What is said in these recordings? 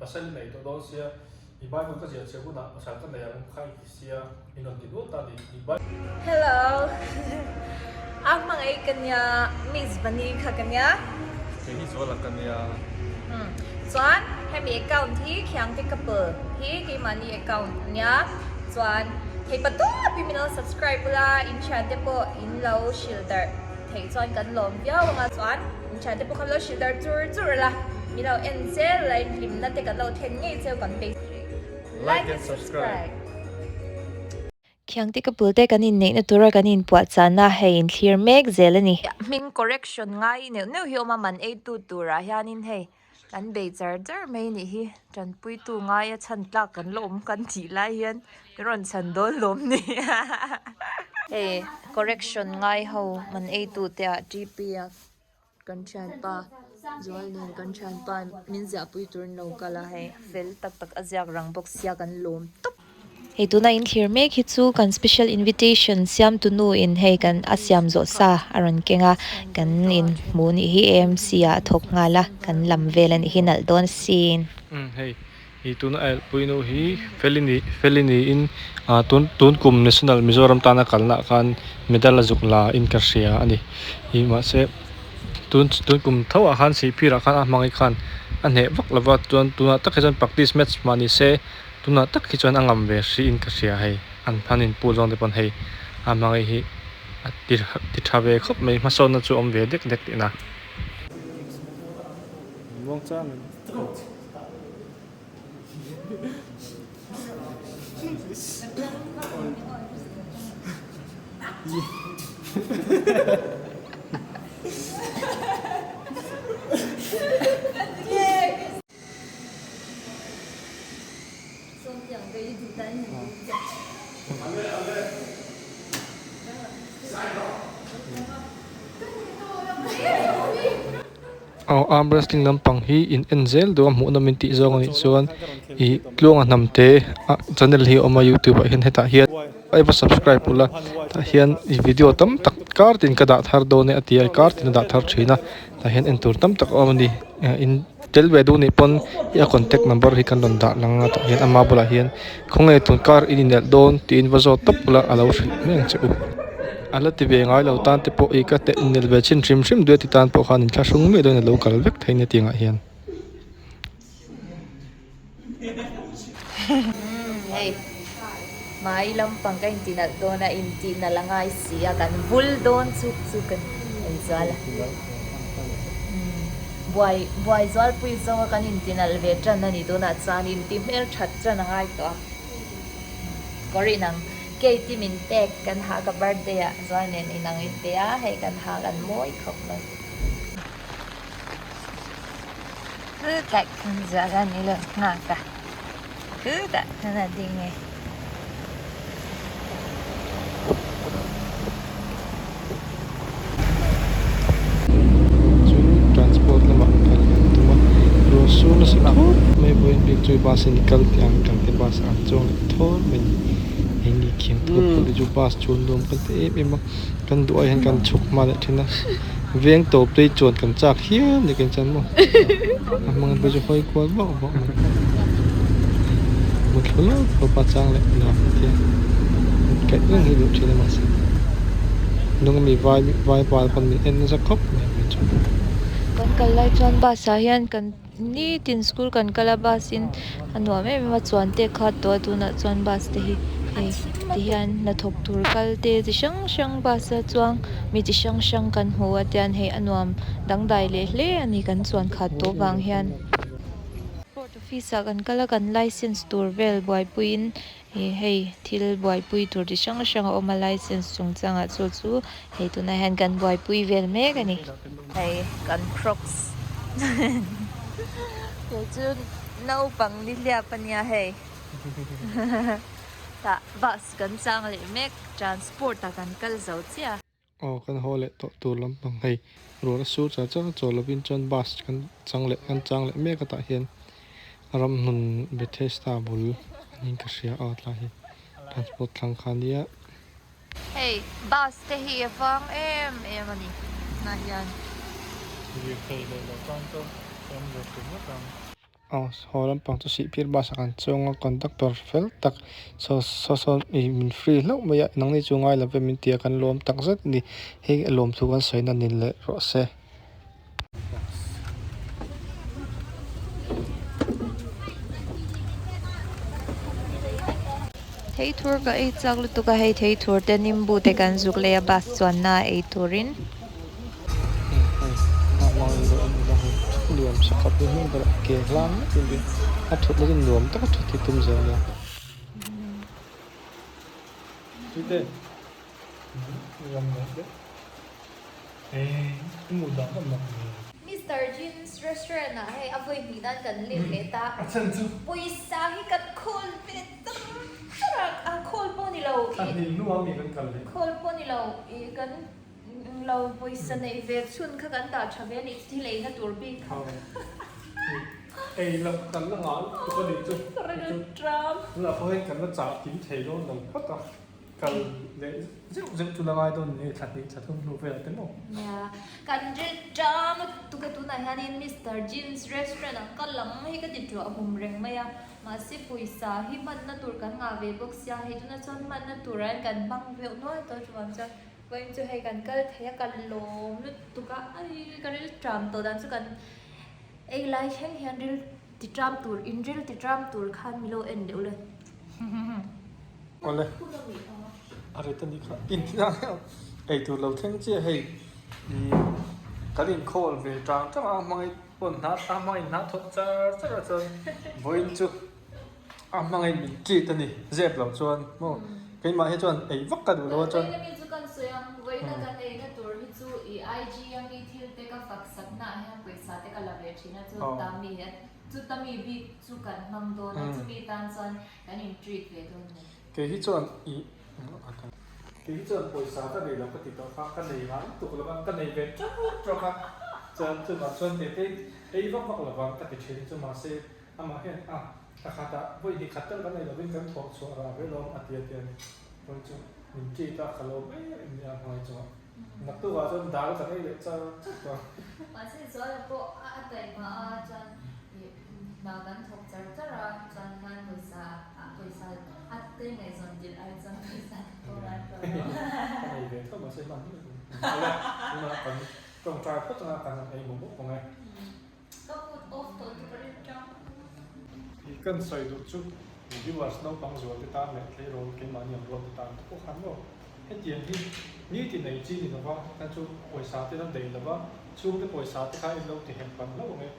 Pasal i nei tawh dawn sia, i Bible ka ziah chhiah hunah pasal ka nei ang kha i ti sia, min rawn ti nual ta a ni. I Bible. Hello. A hmangaih ka nia, Miss Bunny kha ka nia. Kei hi Zuala ka nia. Umm. Chuan hemi account hi Khiangte couple hi keimahni account a nia. Chuan theipa tawpin min lo subscribe ula, in thiante pawh in lo hrilh darh theih chuan kan lawm viau ang a. Chuan in thiante pawh kha lo hrilh darh chur chur ula, min lo en zel ula, in hlimna te kan lo then ngei cheu kan beisei. Like and subscribe. Khiangte couple te kan inneihna tura kan inpuahchahna hei inthlir mek zel a ni. Hming correction ngai neuh neuh hi awm a, man eitu turah hianin hei kan bei char char mai nih hi. Tanpuitu ngaia chhan tlak kan la awm kan tih lai hian min rawn chhan dawn lawm ni. Hei correction ngai ho man eitu te ah TP a kan thianpa Zual nen kan thianpa min ziahpui turin lo kal a hei fel tak tak a ziak rang bawk sia kan lawm tawp. Hei tuna in thlir mek hi chu kan special invitation siamtu nu in hei kan a siam zawh sa a rawn keng a kan in hmuh nih hi AMC ah a thawk nghal a kan lam vel a nih hi nalh dawn sin. Umm hei I tuna a elpui nu hi Felini Felini in ah tun tun kum national Mizoram tana kalna ah khan medal a zuk la in ka hria a ni ih mahse tun tun kum tho ah khan sihphir ah khan a hmangaih khan a hneh vak lova chuan tunah tak hi chuan practice match mah ni se tunah tak hi chuan a ngam ve hrih in ka hria hei an han in pul zawng te pawn hei a hmangaih hi a ti ti tha ve khawp mai hmasawnna chu a awm ve dek dek tihna. Aw arm wrestling lampang hi in en zel duh a hmuh nawm in tih zawng anih chuan ih tluanga hnam te ah channel hi a awm a youtube ah hian hetah hian a va subscribe ula tah hian ih video tam tak kar tin ka dah thar dawn e a ti a kar tin a dah thar thin a tah hian en tur tam tak a awm a ni eh in tel ve duh nih pawn a contact number hi kan rawn dah lang a tah hian ama bulah hian khawnge tun kar in inelh dawn tiin va zawt tawp ula a lo hrilh mai ang che u. A la ti ve ngai lo tan te pawh i ka teh inelh ve chin hrim hrim duai ti tan pawh khan inthlahrung miah dawn a lo kal vek thei nia tiangah hian. Hei mai lampang ka inti nalh dawn a intih nalh a ngai si a kan vul dawn chuk chu kan ei zual a buai buai zualpui zawnga kan inti nalh ve tan a ni tunah chuan inti hmelthat tan a ngai tawh a kawr inang Kate min pek kan ha ka birthday ah zual nen inang in pe a hei kan ha kan mawi khawp mai. Chutah khan zual a ni lo nghak a chutah khan a ding e. Chu transport lamah kal kan tum a ruah sur nasa khawp mai vawiin bik chu bus in kal teh ang kan ti bus ah an chuang leh thawr mai a ni engni khiang te pawh te chu bus chuan nuam kan ti em em a kan duh ai hian kan chhuk hma leh thin a veng tawp te hi chuan kan chak hial ni kan chan maw a hmang te chu hawi kual vak vak mai mutthlu lawk lawk a chang leh nuam a tia kaih reng hi duh thin a mahse nung ami vai vai pal pawn min en nasa khawp mai mai chu. Kan kal lai chuan bus ah hian kan nitin school kan kal a bus in a nuam em em a chuan te kha tawh a tunah chuan bus te hi hei ti hian hnathawk tur kal te chi hrang hrang bus a chuang mi chi hrang hrang kan hmu a tian hei a nuam dangdai leh hle a ni kan chuan khat tawh vang hian. Port office ah kan kal a kan license tur vel buaipuiin ih hei thil buaipui tur chi hrang hrang a awm a license chungchangah chu chu hei tunah hian kan buaipui vel mek a ni. Hei kan crocs kei chu naupang nihliap a nia hei tah bus kan chang leh mek transport ah kan kal zo chiah a. Aw kan haw leh tawh tur lampang hei ruah a sur char char a chawl lovin chuan bus kan chang leh kan chang leh mek a tah hian ramhnun Bethesda bul niin ka hria a tlai hi transport thlang kha ania. Hei bus te hi a vang em em a ni tunah hian. Lirthei leh loh tan chuan awm ve tur ngawt ang. Aw haw lampang chu sihphir bus ah kan chuang a conductor fel tak saw saw sawn ih min free hlauh mai a nangni chu ngai love min ti a kan lawm tak zet a ni hei lawmthu kan sawi na ni leh rawh se. Thei thur ka ei chak lutuk a hei thei thur te nimbu te kan zuk leh a bus chuanna ei turin. Mister Jim's restaurant ah hei a vawi hnih nan kan let leh ta pawisa hi kan khawl ve char char a a khawl pawh ni lo khawl pawh ni lo ih kan lo pawisa neih ve chhun kha kan dah tha ve a nih chu thil eina tur bik kha. Ei loh kan la ngah lutuk a nih chu. Tunah pawh hian kan la chah kim thei dawn lo phawt a. Kal leh zeuh zeuh chu la ngai dawn ni thla hnih thla thum hnu velah te maw? Nia, kan ri ṭam lutuk a tunah hianin Mister Jim's restaurant ah ka lam hi ka ti ṭuah hum reng mai a, mahse pawisa hi hmanna tur kan ngah ve bawk sia, hei tunah chuan hmanna turah hian kan hmang veuh nual tawh chuvang chuan vawiin chu hei kan kal thei a, ka lawm lutuk a, ai ka ril ṭam tawh dan chu kan ei lai thleng hian ril ti ṭam tur in ril ti ṭam tur khan mi lo en deuh le. Awle a rit a nih kha ei tur lo thleng chiah hei ih kan inkhawl ve tang tang a hmangaih pawn hna a hmangaih hna thawk char char a chuan vawiin chu a hmangaih min treat a ni zep loh chuan maw keimah hi chuan ei vak ka duh lo a chuan. Kan in treat ve dawn ni. Kei hi chuan i Kei hi chuan pawisa ka nei lo ka ti tawh kha, ka nei ngai lutuk lo va, ka nei ve teuh teuh a, chuan chuvang chuan tete ei vak vak lovang ka ti thin chu mahse amah hian a thla khatah vawi hnih khat tal kan ei lovin kan thawh chhuah rah ve lawm a ti a ti a ni. Vawi chu min treat a, ka lawm em em nia hnuai chungah. Naktukah chuan dal kan ei leh char char tawh a. Mahse Zuala pawh a taihma a chuan Hna kan thawk char char a, chuan khan pawisa ah pawisa a te ngaihzawn tirh ai chuan pawisa pawh ngai tawh lo. Ka nei ve tho mahse hman hman a tunah kan tawngtai phawt anga kan han ei mawh mawh pawng e. Ka mood off tawh chu ka rin tang. I kan sawi duh chu viewers naupang zual te tan leh tleirawl keimahni ang rual te tan te pawh khan maw hetiang hi nitin ei chi ni lova khan chu pawisa te la daih lova chhungte pawisa te kha in lo ti hek palh hlauh ang e.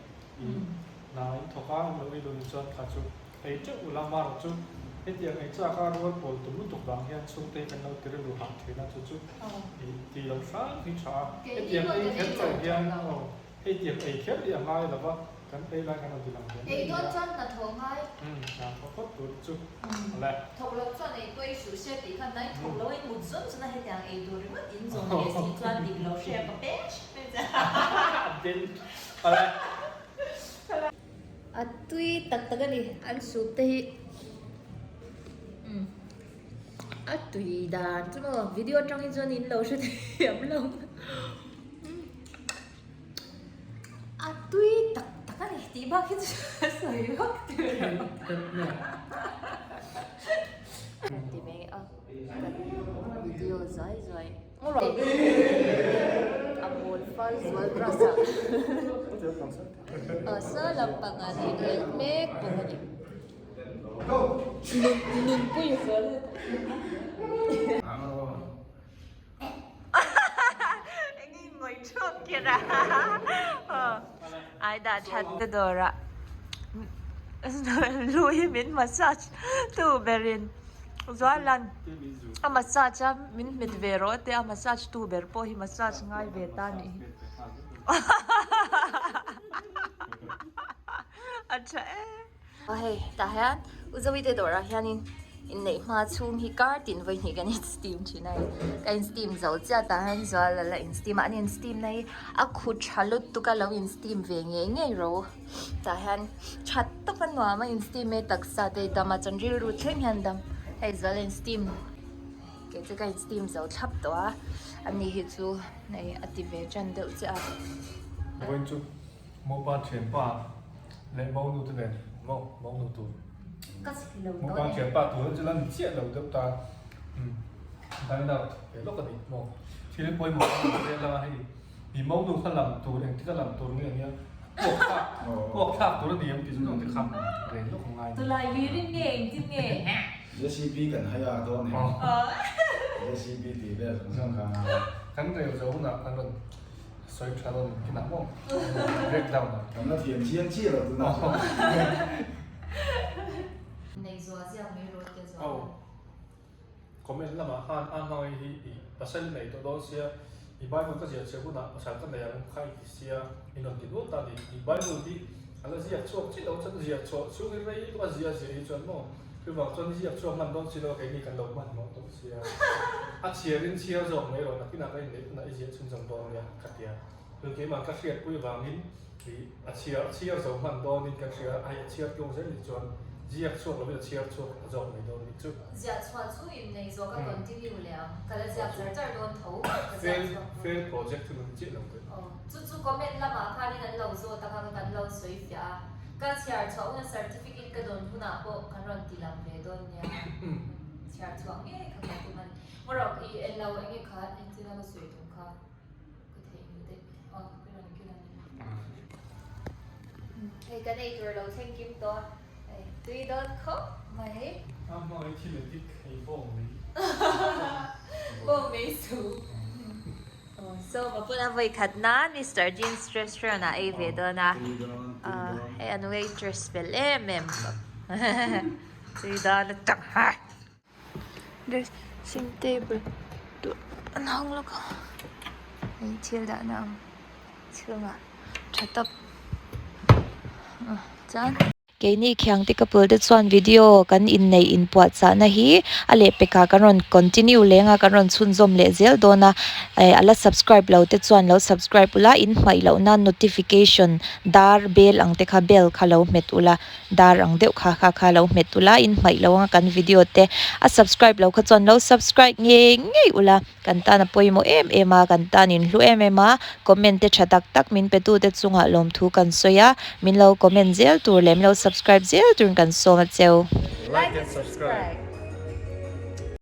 Hna in thawk a, in lo ei lun chuan kha chu ei teuh ula marawh chu hetiang ei chak a rual pawl tum lutuk vang hian chhungte hi kan lo ti rilru hah thin a chu chu ih tih loh hram hi tha a, hetiang ei kher lo hian aw hetiang ei kher hi a ngai lo va kan ei lai kan rawn ti lang ve mai Ei dawn chuan hna thawh ngai. Umm hna thawh phawt tur chu awle. Thawk loh chuan ei pawh ei hruh hre tih khan nai thawk loh in mut zawn zawn a hetiang ei tur ringawt in zawm leh si chuan dik lo hria ka pek hre che. A tui tak tak a ni an soup te hi a tui dan chu maw video atang hi chuan in lo hre thiam lo a tui tak tak a ni tih bak hi chu a sawi vak tur a awm ti mai a kan video zuai zuai. A bawl fal zual grass ah aw saw lampang ah an inelh mek bawk a ni nunpui zual enge in ngawih thuak kher a ai dah that te dawr ah lu hi min massage tu berin. Zualan a massage a min hmet ve rawh te a massage tu ber pawh hi massage ngai ve ta nih hi a tha em aw hei tah hian u Zoe te dawrah hianin inneih hma chhung hi kar tin vawi hnih kan in steam thin a hei ka in steam zo chiah tah hian Zuala la in steam a an in steam na hi a khu tha lutuk a lo in steam ve ngei ngei rawh u. Tah hian tha tawp a nuam a in steam e taksa te dam a chuan rilru thleng hian dam hei zual in steam kei chu ka in steam zo thlap tawh a ani hi chu hei a ti ve tan deuh chiah a. Vawiin chu Mopa thianpa Leh monu te nen maw monu tur. Mukbang thianpa tur chu la ni chiah lo deuh ta. Dine out ve lawk a ni maw. Thil pawimawh a ni vel a hei mi monu kha lam tur engtik a lam tur nge ania puak thlak puak thlak tur a ni em tih chu zawng te kha rel lawk a ngai a ni. Tulai lirin nge engtin nge? JCB kan hai a dawn em? JCB tih vel zawng zawng kha. Kan rel zo hunah kan rawn Sawi tha dawn in kinah maw? Break down ah. Kan la thiam chiang chiah lo tunah chuan. Nei zual ziak mai rawh te zual. Aw. Comment lamah khan a hmangaih hi i pasal i nei tawh dawn sia, i Bible ka ziah chhiah hunah pasal ka nei ang kha i ti sia, i rawn ti nual ta a ni. I Bible hi a la ziak chhuak chiah lo chuan ziah chhuah chhung hi rei lutuk a ziah ziah hi chuan maw chuvang chuan i ziak chhuak hman dawn si lo a keini kan lo hmanhmawh tawh sia. A chhiarin chhiar zawk mai rawh nakinah ka inneih hunah i ziah chhunzawm dawn nia ka ti a. Tun keimah ka hriatpui vangin ih a chhiar a chhiar zo hman dawnin ka hria a, hei a chhiar tlung zel nih chuan ziak chhuak lovin a chhiar chhuak a zawk mai dawn nih chu. Ziah chhuah chu inneih zawh ka continue leh ang, ka la ziak char char dawn tho ka ziak Fail chhuak dawn. fail project chu nung chiah lo deuh. Aw chu chu comment lamah khanin an lo zawt a kha kan lo sawi fiah a, ka chhiar chhuah huna certificate ka dawn hunah pawh kan rawn ti lang ve dawn nia. Chhiar chhuah ngei kha ka tum a ni. Marawk i en lo enge kha engtin a ka sawi tum kha ka theih ngil daih aw ka rawn kil a ni. Hei kan ei tur lo thleng kim tawh a, hei tui dawn khawp mai. A hmangaih thil a dik hei bawng mai. Bawng mai su. So ka puna vawi khat nan Mister Jeans restaurant ah ei ve dawn a, hei an waitress fel em em bawk. Tui dan a tang ha. Dressing table tur an hawng lawk a, hei thil dahna ang chhungah tha tawp chuan. Keini khiangte ka pul te chuan video kan inneih inpuahchahna hi a lehpekah kan rawn continue leng a, kan rawn chhunzawm leh zel dawn a, eh a la subscribe lo te chuan lo subscribe ula, in hmaih loh nan notification dar bel ang te kha bell kha lo hmet ula. Dar ang deuh kha kha kha lo hmet ula in hmaih lo anga kan video te a subscribe lo kha chuan lo subscribe ngei ngei ula kan tan a pawimawh em em a kan tan in hlu em em a comment te tha tak tak min pe tu te chungah lawmthu kan sawi a min lo comment zel tur leh min lo subscribe zel turin kan sawm a cheu. Like and subscribe.